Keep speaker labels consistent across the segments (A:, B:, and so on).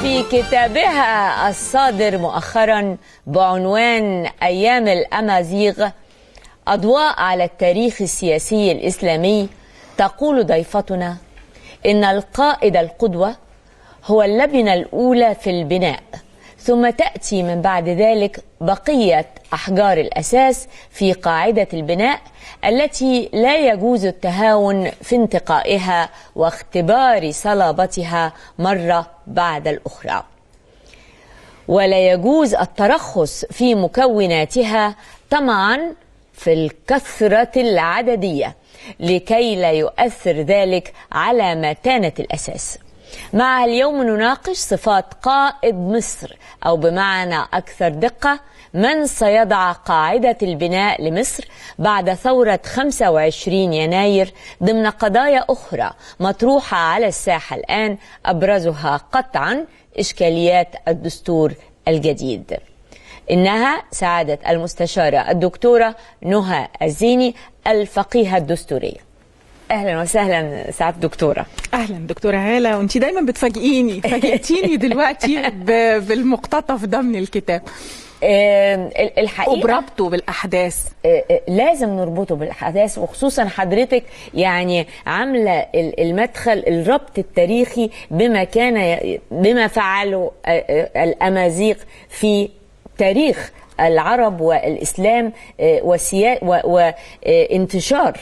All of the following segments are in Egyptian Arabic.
A: في كتابها الصادر مؤخرا بعنوان أيام الأمازيغ، أضواء على التاريخ السياسي الإسلامي، تقول ضيفتنا إن القائد القدوة هو اللبنة الأولى في البناء، ثم تأتي من بعد ذلك بقية أحجار الأساس في قاعدة البناء التي لا يجوز التهاون في انتقائها واختبار صلابتها مرة بعد الأخرى، ولا يجوز الترخص في مكوناتها طمعا في الكثرة العددية لكي لا يؤثر ذلك على متانة الأساس. مع اليوم نناقش صفات قائد مصر، أو بمعنى أكثر دقة، من سيضع قاعدة البناء لمصر بعد ثورة 25 يناير ضمن قضايا أخرى مطروحة على الساحة الآن، أبرزها قطعا إشكاليات الدستور الجديد. إنها سعادة المستشارة الدكتورة نهى الزيني، الفقيهة الدستورية. اهلا وسهلا سعادة الدكتورة.
B: اهلا دكتورة هاله، وانت دايما بتفاجئيني، فاجئتيني دلوقتي بالمقتطف ده من الكتاب.
A: الحقيقة
B: وبربطه بالاحداث.
A: لازم نربطه بالاحداث، وخصوصا حضرتك يعني عامله المدخل، الربط التاريخي بما كان، بما فعله الامازيغ في تاريخ العرب والاسلام، وانتشار،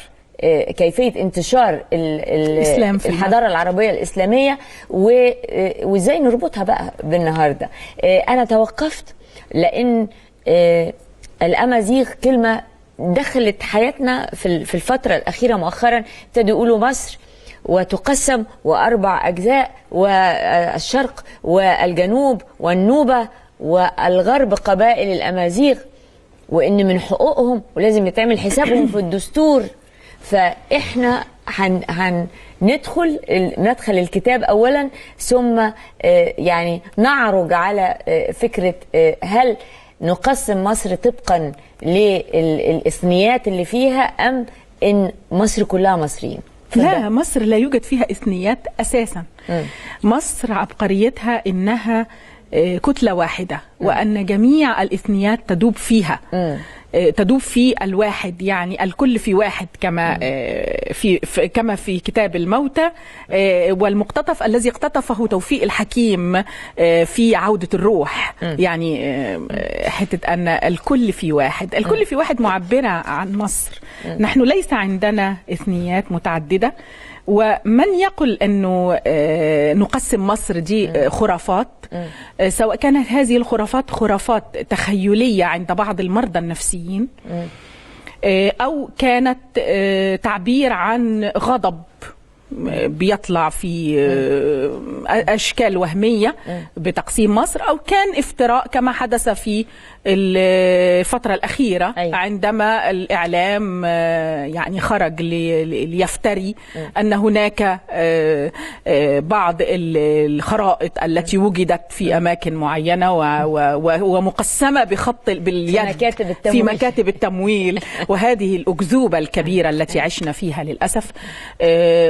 A: كيفية انتشار
B: الإسلام في
A: الحضارة العربية الإسلامية، وإزاي نربطها بقى بالنهاردة. أنا توقفت لأن الأمازيغ كلمة دخلت حياتنا في الفترة الأخيرة مؤخرا، ابتدوا يقولوا مصر وتقسم وأربع أجزاء، والشرق والجنوب والنوبة والغرب قبائل الأمازيغ، وإن من حقوقهم ولازم يتعمل حسابهم في الدستور. فإحنا هندخل ندخل الكتاب أولا، ثم يعني نعرج على فكرة هل نقسم مصر طبقا للإثنيات اللي فيها أم إن مصر كلها مصريين؟
B: لا، مصر لا يوجد فيها إثنيات أساسا. مصر عبقريتها إنها كتلة واحدة، وأن جميع الإثنيات تدوب فيها، تدوب في الواحد، يعني الكل في واحد، كما في كتاب الموتى والمقتطف الذي اقتطفه توفيق الحكيم في عودة الروح. يعني حتة أن الكل في واحد، الكل في واحد معبرة عن مصر. نحن ليس عندنا إثنيات متعددة، ومن يقل أنه نقسم مصر دي خرافات، سواء كانت هذه الخرافات خرافات تخيلية عند بعض المرضى النفسيين، أو كانت تعبير عن غضب بيطلع في أشكال وهمية بتقسيم مصر، أو كان افتراء كما حدث في الفترة الأخيرة عندما الإعلام يعني خرج ليفتري أن هناك بعض الخرائط التي وجدت في أماكن معينة ومقسمة بخط باليد في مكاتب التمويل، وهذه الأكذوبة الكبيرة التي عشنا فيها للأسف،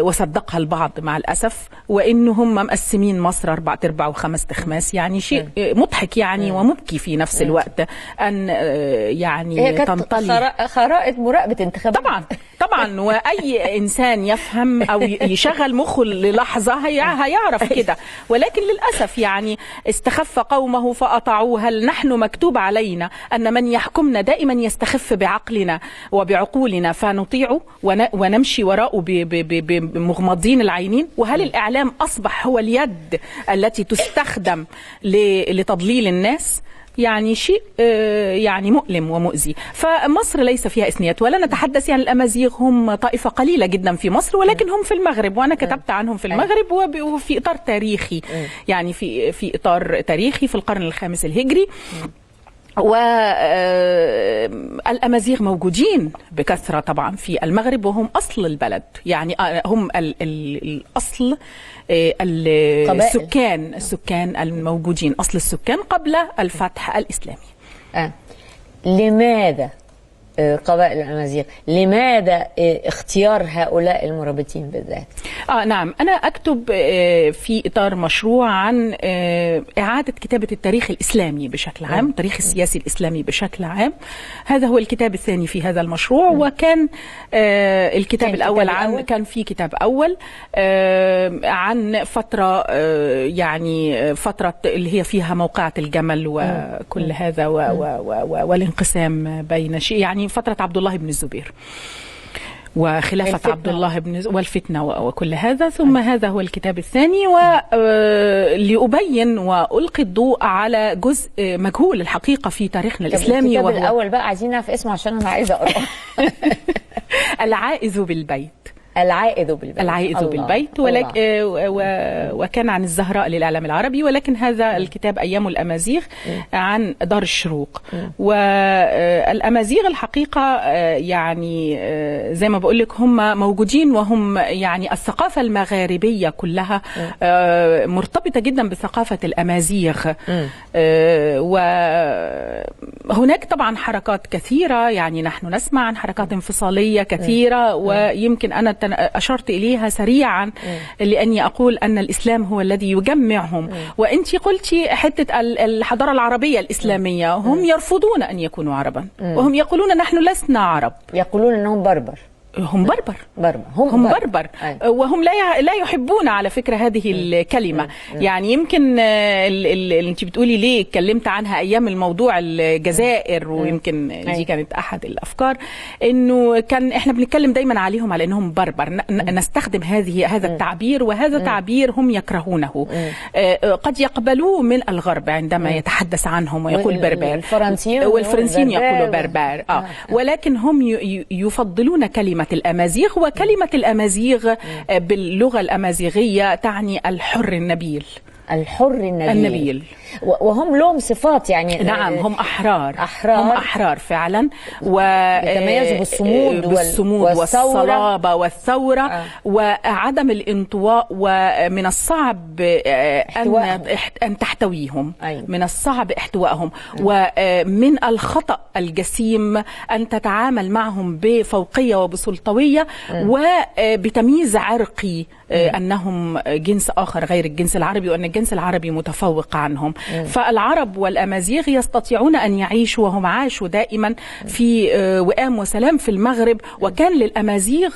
B: وصدقها البعض مع الأسف، وإن هم مقسمين مصر 4 أرباع و5 أخماس، يعني شيء مضحك يعني ومبكي في نفس الوقت أن يعني تنطلي
A: خرائط مراقبة انتخابات.
B: طبعا طبعا، وأي إنسان يفهم أو يشغل مخه للحظة هيعرف كده، ولكن للأسف يعني استخف قومه فأطاعوه. هل نحن مكتوب علينا أن من يحكمنا دائما يستخف بعقلنا وبعقولنا فنطيعه ونمشي وراءه بمغمضين العينين؟ وهل الإعلام أصبح هو اليد التي تستخدم لتضليل الناس؟ يعني شيء يعني مؤلم ومؤذي. فمصر ليس فيها إثنيات، ولا نتحدث يعني الأمازيغ هم طائفة قليلة جدا في مصر، ولكن هم في المغرب، وأنا كتبت عنهم في المغرب وفي إطار تاريخي، يعني في إطار تاريخي في القرن الخامس الهجري. والأمازيغ موجودين بكثرة طبعا في المغرب، وهم أصل البلد، يعني هم الأصل، السكان الموجودين، أصل السكان قبل الفتح الإسلامي.
A: لماذا قبائل الأمازيغ؟ لماذا اختيار هؤلاء المرابطين بالذات؟
B: نعم، أنا أكتب في إطار مشروع عن إعادة كتابة التاريخ الإسلامي بشكل عام، التاريخ السياسي الإسلامي بشكل عام. هذا هو الكتاب الثاني في هذا المشروع، وكان الكتاب
A: كان
B: الأول
A: كتاب
B: عن
A: الأول؟
B: كان في كتاب أول عن فترة يعني فترة اللي هي فيها موقعة الجمل وكل هذا والانقسام بين شيء، يعني فترة عبد الله بن الزبير وخلافة
A: الفتنة.
B: عبد الله بن والفتنة وكل هذا. ثم هذا هو الكتاب الثاني، ولأبين وألقي الضوء على جزء مجهول الحقيقة في تاريخنا
A: طب
B: الإسلامي،
A: الكتاب
B: وهو
A: الأول بقى عايزين نعرف اسمه عشان أنا عايزة أقرأه.
B: العائذ بالبيت.
A: العائذ بالبيت.
B: العائذ
A: الله.
B: بالبيت،
A: الله.
B: ولكن وكان عن الزهراء للإعلام العربي، ولكن هذا الكتاب أيام الأمازيغ عن دار الشروق. والأمازيغ الحقيقة يعني زي ما بقولك هم موجودين، وهم يعني الثقافة المغاربية كلها مرتبطة جدا بثقافة الأمازيغ. وهناك طبعا حركات كثيرة، يعني نحن نسمع عن حركات انفصالية كثيرة، ويمكن أنا أشرت إليها سريعا لأني أقول أن الإسلام هو الذي يجمعهم. وأنت قلتي حتة الحضارة العربية الإسلامية، هم يرفضون أن يكونوا عربا، وهم يقولون نحن لسنا عرب،
A: يقولون أنهم بربر.
B: هم بربر،
A: بربر،
B: هم بربر.
A: أيوة.
B: وهم لا يحبون على فكرة هذه الكلمة. يعني يمكن اللي انت بتقولي ليه اتكلمت عنها ايام الموضوع الجزائر، ويمكن دي
A: أيوة.
B: كانت احد الافكار، انه كان احنا بنتكلم دايما عليهم على انهم بربر، نستخدم هذا التعبير، وهذا تعبير هم يكرهونه. قد يقبلوه من الغرب عندما يتحدث عنهم ويقول بربر،
A: والفرنسيين
B: يقولوا بربر، ولكن هم يفضلون كلمة الأمازيغ. وكلمة الأمازيغ باللغة الأمازيغية تعني الحر النبيل.
A: الحر النبيل.
B: النبيل.
A: وهم لهم صفات يعني.
B: نعم، هم أحرار. هم أحرار فعلا،
A: يتميزوا بالصمود،
B: بالصمود والصلابة والثورة وعدم الانطواء، ومن الصعب أن تحتويهم.
A: أيوة.
B: من الصعب احتوائهم، ومن الخطأ الجسيم أن تتعامل معهم بفوقية وبسلطوية وبتمييز عرقي، أنهم جنس آخر غير الجنس العربي، وأن الجنس العربي متفوق عنهم. فالعرب والأمازيغ يستطيعون أن يعيشوا، وهم عاشوا دائما في وئام وسلام في المغرب. وكان للأمازيغ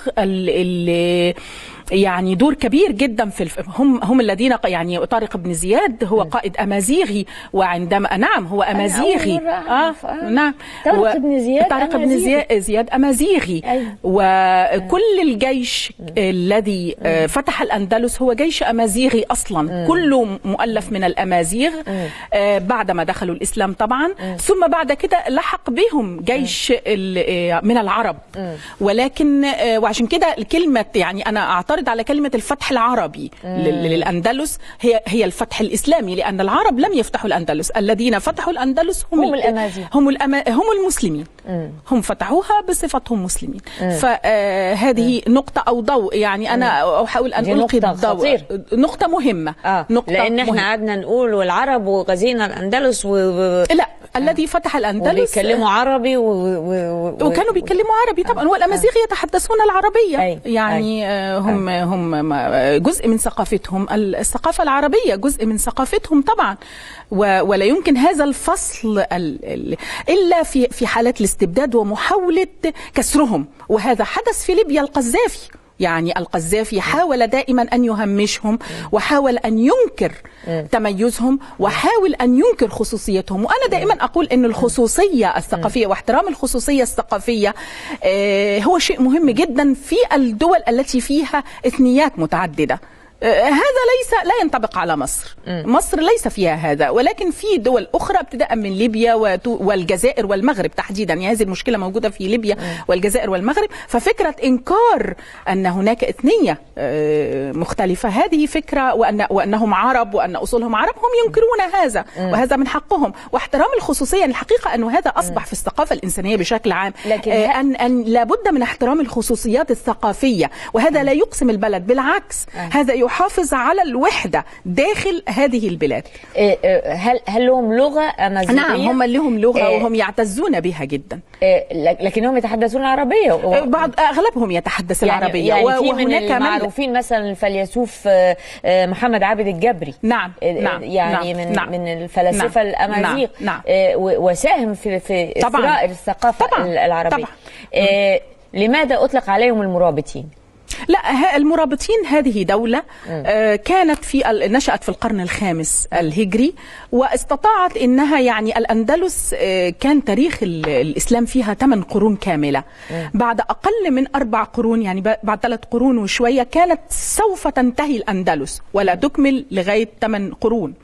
B: يعني دور كبير جدا في هم الذين يعني طارق بن زياد هو قائد أمازيغي، وعندما نعم هو أمازيغي، نعم
A: طارق بن زياد،
B: طارق بن زياد أمازيغي.
A: أيوة.
B: وكل الجيش الذي فتح الأندلس هو جيش أمازيغي أصلا، كله مؤلف من الأمازيغ بعدما دخلوا الإسلام طبعا. ثم بعد كده لحق بهم جيش من العرب، ولكن وعشان كده الكلمة يعني أنا أعترض على كلمة الفتح العربي للأندلس، هي الفتح الإسلامي، لأن العرب لم يفتحوا الأندلس، الذين فتحوا الأندلس هم
A: الأمازيغ،
B: هم المسلمين، هم فتحوها بصفتهم مسلمين. فهذه نقطة أو ضوء، يعني أنا أحاول أن ألقي الضوء، نقطة مهمة.
A: نقطة لأن احنا قعدنا نقول والعرب وغزينا الأندلس
B: لا، الذي فتح الأندلس
A: وبيتكلموا عربي
B: وكانوا بيتكلموا عربي طبعا، والأمازيغ يتحدثون العربية. يعني هم جزء من ثقافتهم، الثقافة العربية جزء من ثقافتهم طبعا، ولا يمكن هذا الفصل إلا في حالات الاستبداد ومحاولة كسرهم، وهذا حدث في ليبيا. القذافي، يعني القذافي حاول دائما أن يهمشهم، وحاول أن ينكر تميزهم، وحاول أن ينكر خصوصيتهم. وأنا دائما أقول أن الخصوصية الثقافية واحترام الخصوصية الثقافية هو شيء مهم جدا في الدول التي فيها إثنيات متعددة. هذا لا ينطبق على مصر. مصر ليس فيها هذا، ولكن في دول أخرى ابتداء من ليبيا والجزائر والمغرب تحديدا، يعني هذه المشكلة موجودة في ليبيا والجزائر والمغرب. ففكرة إنكار أن هناك إثنية مختلفة هذه فكرة، وأنهم عرب وأن أصولهم عرب، هم ينكرون هذا، وهذا من حقهم. واحترام الخصوصية، الحقيقة أنه هذا أصبح في الثقافة الإنسانية بشكل عام،
A: لكن
B: أن لابد من احترام الخصوصيات الثقافية، وهذا لا يقسم البلد، بالعكس هذا يحافظ على الوحدة داخل هذه البلاد.
A: هل لهم لغة أمازيغية؟
B: نعم، هم لهم لغة وهم يعتزون بها جدا.
A: لكنهم يتحدثون العربية.
B: بعض أغلبهم يتحدث العربية.
A: يعني في من المعروفين مثلا الفيلسوف محمد عابد الجبري.
B: نعم نعم،
A: يعني
B: نعم
A: من
B: نعم
A: من الفلاسفة
B: نعم
A: الأمازيغ.
B: نعم.
A: وساهم في إثراء الثقافة العربية.
B: طبعا.
A: لماذا أطلق عليهم المرابطين؟
B: لا، المرابطين هذه دولة كانت في نشأت في القرن الخامس الهجري، واستطاعت إنها يعني الأندلس كان تاريخ الإسلام فيها 8 قرون كاملة. بعد أقل من 4 قرون، يعني بعد 3 قرون وشوية، كانت سوف تنتهي الأندلس ولا تكمل لغاية 8 قرون.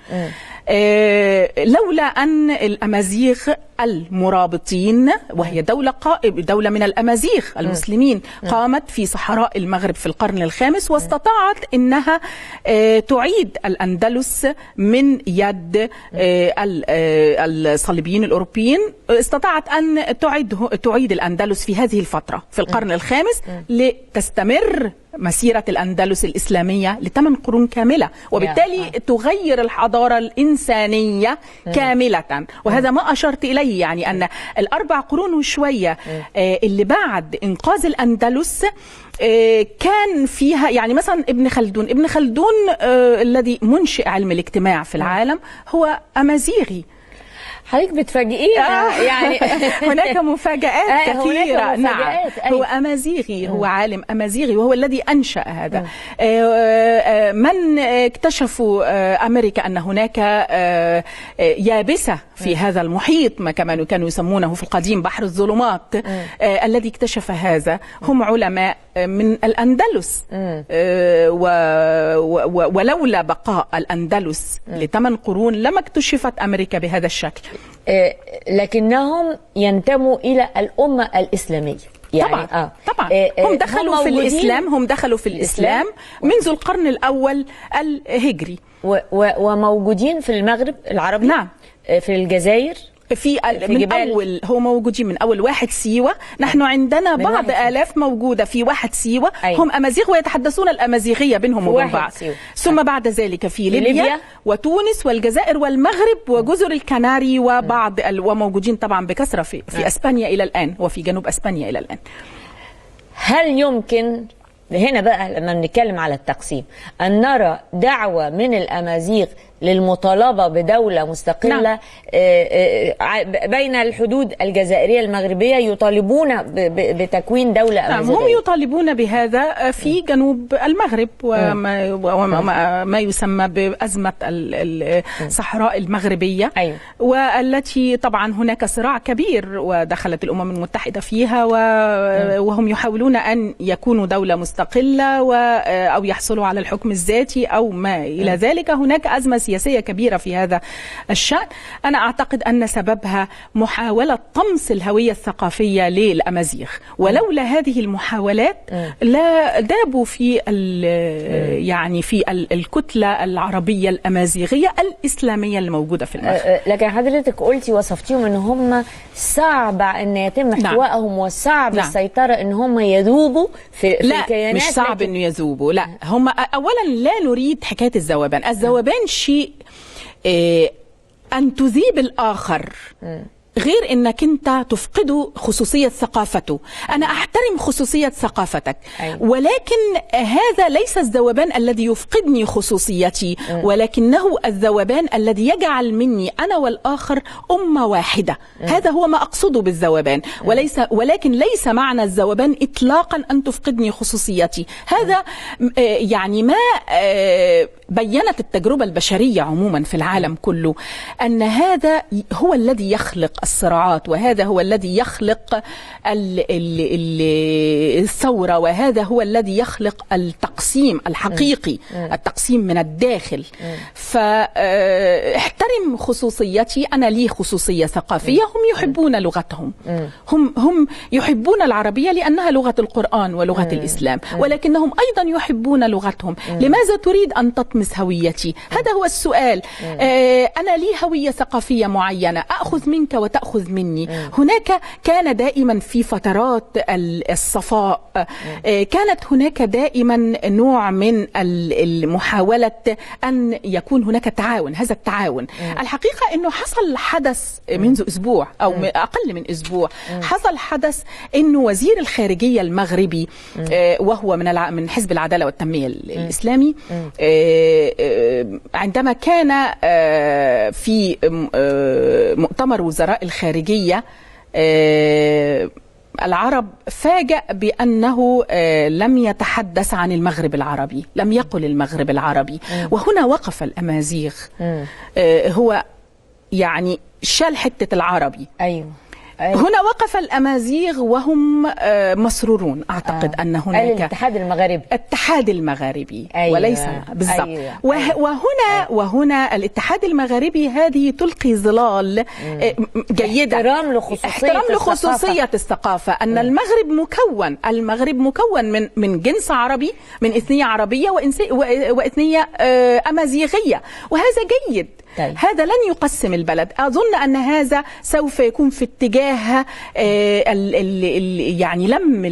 B: لولا أن الأمازيغ المرابطين، وهي دولة من الأمازيغ المسلمين، قامت في صحراء المغرب في القرن الخامس، واستطاعت أنها تعيد الأندلس من يد الصليبيين الأوروبيين. استطاعت أن تعيد الأندلس في هذه الفترة في القرن الخامس لتستمر مسيرة الأندلس الإسلامية ل8 قرون كاملة، وبالتالي تغير الحضارة الإنسانية كاملة. وهذا ما أشرت إليه، يعني أن ال4 قرون وشوية اللي بعد إنقاذ الأندلس كان فيها، يعني مثلا ابن خلدون الذي منشئ علم الاجتماع في العالم هو أمازيغي.
A: حضرتك بتفاجئينا يعني.
B: هناك مفاجآت كثيرة.
A: هناك مفاجآت.
B: نعم. هو أمازيغي، هو عالم أمازيغي وهو الذي أنشأ هذا. من اكتشفوا أمريكا أن هناك يابسة في هذا المحيط، ما كما كانوا يسمونه في القديم بحر الظلمات، الذي اكتشف هذا هم علماء من الأندلس. ولولا بقاء الأندلس ل8 قرون لما اكتشفت أمريكا بهذا الشكل.
A: لكنهم ينتموا إلى الأمة الإسلامية. يعني
B: طبعا طبعا هم دخلوا في الإسلام، هم دخلوا في الإسلام منذ القرن الأول الهجري،
A: وموجودين في المغرب العربي.
B: نعم.
A: في الجزائر،
B: في من أول هو موجودين من أول واحد سيوة. نحن عندنا بعض آلاف موجودة في واحد سيوة.
A: أيوة.
B: هم أمازيغ ويتحدثون الأمازيغية بينهم وبين بعض. ثم بعد ذلك في ليبيا وتونس والجزائر والمغرب وجزر الكناري وبعض وموجودين طبعا بكثرة في أسبانيا إلى الآن، وفي جنوب أسبانيا إلى الآن.
A: هل يمكن هنا بقى لما بنتكلم على التقسيم أن نرى دعوة من الأمازيغ للمطالبة بدولة مستقلة؟
B: نعم.
A: بين الحدود الجزائرية المغربية يطالبون بتكوين دولة أمازيغية.
B: نعم، هم يطالبون بهذا في جنوب المغرب وما يسمى بأزمة الصحراء المغربية.
A: أيوة.
B: والتي طبعا هناك صراع كبير ودخلت الأمم المتحدة فيها، وهم يحاولون أن يكونوا دولة مستقلة أو يحصلوا على الحكم الذاتي أو ما إلى ذلك. هناك أزمة سياسية كبيرة في هذا الشأن. أنا أعتقد أن سببها محاولة طمس الهوية الثقافية للأمازيغ، ولولا هذه المحاولات لا دابوا في يعني في الكتلة العربية الأمازيغية الإسلامية الموجودة في المغرب.
A: لكن حضرتك قلتي وصفتيهم أن هم صعب أن يتم احتوائهم، وصعب السيطرة أن هم يذوبوا في الكيانات.
B: مش صعب أنه يذوبوا، لا، هم أولا لا نريد حكاية الذوبان. الذوبان شيء أن تذيب الآخر، غير أنك أنت تفقده خصوصية ثقافته. أنا أحترم خصوصية ثقافتك.
A: أيوة.
B: ولكن هذا ليس الذوبان الذي يفقدني خصوصيتي، ولكنه الذوبان الذي يجعل مني أنا والآخر أمة واحدة. هذا هو ما أقصده بالذوبان، ولكن ليس معنى الذوبان إطلاقا أن تفقدني خصوصيتي. هذا يعني ما بينت التجربة البشرية عموما في العالم كله، أن هذا هو الذي يخلق الصراعات، وهذا هو الذي يخلق الثورة، وهذا هو الذي يخلق التقسيم الحقيقي، التقسيم من الداخل. فاحترم احترم خصوصيتي، أنا لي خصوصية ثقافية، هم يحبون لغتهم، هم يحبون العربية لأنها لغة القرآن ولغة الإسلام، ولكنهم أيضا يحبون لغتهم. لماذا تريد أن تطمس هويتي؟ هذا هو السؤال. أنا لي هوية ثقافية معينة، أخذ منك وتأخذ مني. هناك كان دائما في فترات الصفاء كانت هناك دائما نوع من المحاولة أن يكون هناك تعاون، هذا التعاون. الحقيقة أنه حصل حدث منذ أسبوع أو أقل من أسبوع، حصل حدث أنه وزير الخارجية المغربي وهو من حزب العدالة والتنمية الإسلامي، عندما كان في مؤتمر وزراء الخارجية العرب، فاجأ بأنه لم يتحدث عن المغرب العربي، لم يقل المغرب العربي. وهنا وقف الأمازيغ. هو يعني شال حتة العربي.
A: أيوه. أيوه.
B: هنا وقف الأمازيغ وهم مسرورون. أعتقد أن هناك
A: الاتحاد المغاربي،
B: الاتحاد المغاربي.
A: أيوة.
B: وليس بالضبط.
A: أيوة.
B: وهنا وهنا الاتحاد المغاربي هذه تلقي ظلال جيدة،
A: احترام
B: لخصوصية الثقافة، أن المغرب مكون، المغرب مكون من جنس عربي، من إثنية عربية وإثنية أمازيغية، وهذا جيد.
A: طيب.
B: هذا لن يقسم البلد. أظن أن هذا سوف يكون في اتجاه يعني لم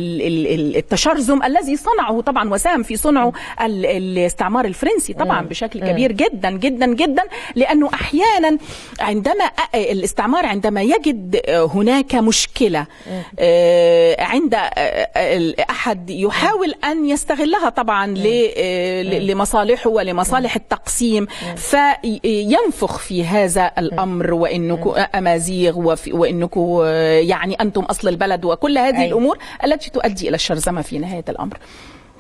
B: التشرذم الذي صنعه طبعا وساهم في صنعه الاستعمار الفرنسي طبعا بشكل كبير جدا جدا جدا، لأنه أحيانا عندما الاستعمار عندما يجد هناك مشكلة عند أحد يحاول أن يستغلها طبعا لمصالحه ولمصالح التقسيم، فينفخ في هذا الأمر وإنكم أمازيغ وإنكم يعني أنتم أصل البلد وكل هذه الأمور التي تؤدي إلى الشرذمة في نهاية الأمر.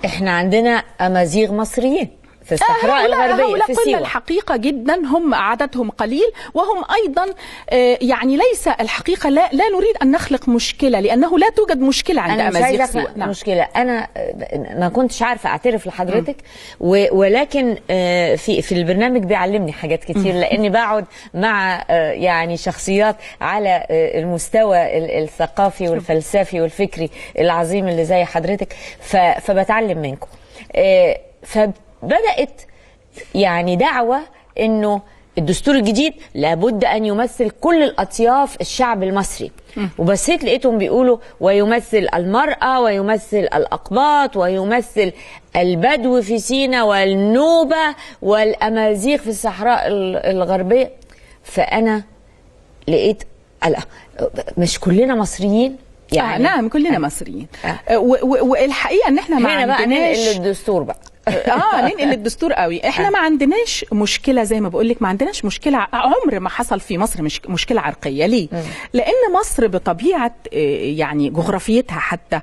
A: إحنا عندنا أمازيغ مصريين في الصحراء الغربية، في سيوة.
B: الحقيقة جدا هم عددهم قليل، وهم أيضا يعني ليس الحقيقة لا نريد أن نخلق مشكلة، لأنه لا توجد مشكلة عند أمازيغ سيوة.
A: نعم. مشكلة أنا ما كنتش عارفة أعترف لحضرتك، ولكن في البرنامج بيعلمني حاجات كتير، لأني بقعد مع يعني شخصيات على المستوى الثقافي والفلسفي والفكري العظيم اللي زي حضرتك، فبتعلم منكم. بدأت يعني دعوة إنه الدستور الجديد لابد أن يمثل كل الأطياف الشعب المصري، وبصيت لقيتهم بيقولوا ويمثل المرأة ويمثل الأقباط ويمثل البدو في سيناء والنوبة والأمازيغ في الصحراء الغربية. فأنا لقيت لا، مش كلنا مصريين يعني.
B: نعم كلنا مصريين. والحقيقة إن إحنا ما عندناش
A: ننقل الدستور بقى.
B: ننقل الدستور قوي. احنا ما عندناش مشكلة، زي ما بقول لك ما عندناش مشكلة، عمر ما حصل في مصر مشكلة عرقيه. ليه؟ لان مصر بطبيعة يعني جغرافيتها حتى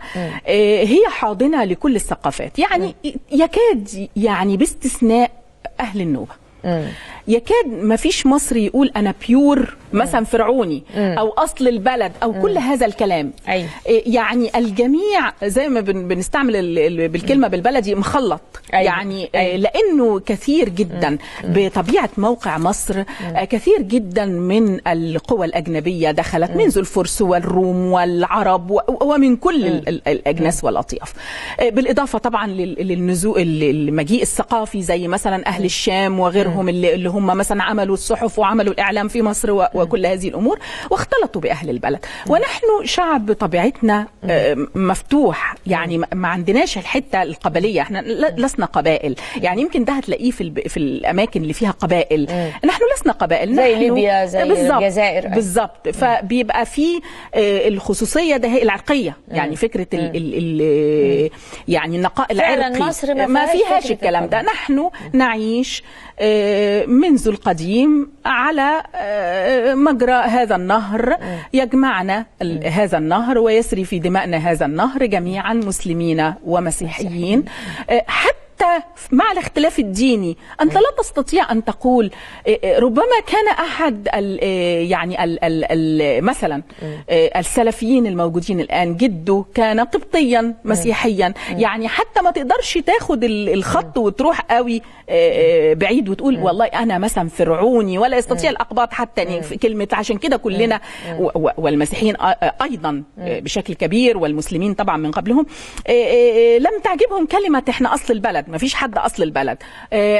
B: هي حاضنة لكل الثقافات، يعني يكاد يعني باستثناء اهل النوبة يكاد ما فيش مصري يقول أنا بيور مثلا فرعوني أو أصل البلد أو كل هذا الكلام.
A: أيوة.
B: يعني الجميع زي ما بنستعمل بالكلمة بالبلدي مخلط.
A: أيوة.
B: يعني
A: أيوة.
B: لأنه كثير جدا بطبيعة موقع مصر كثير جدا من القوى الأجنبية دخلت منذ الفرس والروم والعرب ومن كل الأجناس والأطياف، بالإضافة طبعا للنزول المجيء الثقافي زي مثلا أهل الشام وغيرهم اللي هم مثلا عملوا الصحف وعملوا الإعلام في مصر وكل هذه الأمور، واختلطوا بأهل البلد. ونحن شعب طبيعتنا مفتوح، يعني ما عندناش الحتة القبلية، احنا لسنا قبائل، يعني يمكن ده هتلاقيه في الأماكن اللي فيها قبائل. نحن لسنا قبائل،
A: زي ليبيا زي الجزائر
B: بالضبط. فبيبقى في الخصوصية ده هي العرقية، يعني فكرة ال يعني النقاء العرقي
A: مصر
B: ما فيهاش الكلام ده. نحن نعيش منذ القديم على مجرى هذا النهر، يجمعنا هذا النهر ويسري في دمائنا هذا النهر جميعا، مسلمين ومسيحيين. حتى حتى مع الاختلاف الديني أنت لا تستطيع أن تقول. ربما كان أحد ال يعني ال ال ال مثلا السلفيين الموجودين الآن جده كان قبطيا مسيحيا، يعني حتى ما تقدرش تاخد الخط وتروح قوي بعيد وتقول والله أنا مثلا فرعوني، ولا يستطيع الأقباط حتى في كلمة. عشان كده كلنا والمسيحيين أيضا بشكل كبير والمسلمين طبعا من قبلهم لم تعجبهم كلمة احنا أصل البلد. ما فيش حد أصل البلد.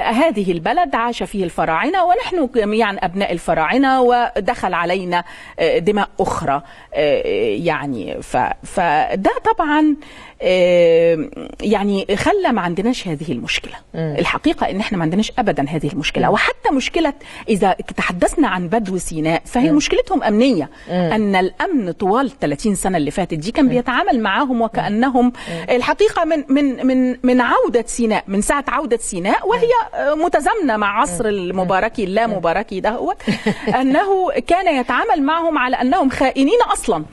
B: هذه البلد عاش فيه الفراعنة ونحن جميعا أبناء الفراعنة، ودخل علينا دماء أخرى يعني. فده طبعا يعني خلى ما عندناش هذه المشكلة. الحقيقة إن احنا ما عندناش أبدا هذه المشكلة. وحتى مشكلة إذا تحدثنا عن بدو سيناء فهي مشكلتهم أمنية. أن الأمن طوال 30 سنة اللي فاتت دي كان بيتعامل معاهم وكأنهم الحقيقة من من من من عودة سيناء، من ساعة عودة سيناء وهي متزامنة مع عصر المباركي اللا مباركي ده، هو أنه كان يتعامل معهم على أنهم خائنين أصلا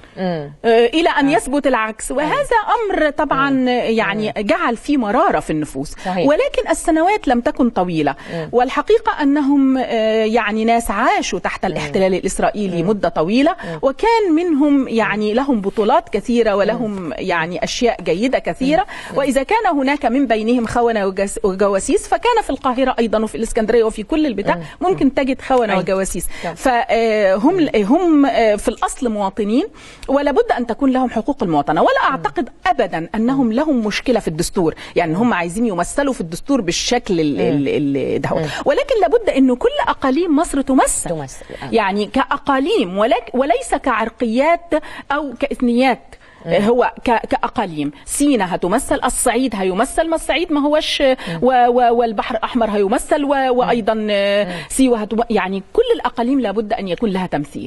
B: إلى أن يثبت العكس. وهذا أمر طبعا يعني جعل فيه مرارة في النفوس.
A: صحيح.
B: ولكن السنوات لم تكن طويلة. والحقيقة أنهم يعني ناس عاشوا تحت الاحتلال الإسرائيلي مدة طويلة، وكان منهم يعني لهم بطولات كثيرة ولهم يعني أشياء جيدة كثيرة. وإذا كان هناك من بينهم خونة وجواسيس فكان في القاهرة أيضا وفي الإسكندرية وفي كل البتاع ممكن تجد خونة وجواسيس. فهم هم في الأصل مواطنين ولا بد أن تكون لهم حقوق المواطنة. ولا أعتقد أبدا أنهم لهم مشكلة في الدستور، يعني هم عايزين يمثلوا في الدستور بالشكل ده، ولكن لابد أنه كل أقاليم مصر تمثل. يعني كأقاليم وليس كعرقيات أو كإثنيات. هو كأقاليم. سينا هتمثل، الصعيد هيمثل، ما الصعيد ما هوش، والبحر الأحمر هيمثل، وأيضا سيوة يعني كل الأقاليم لابد أن يكون لها تمثيل.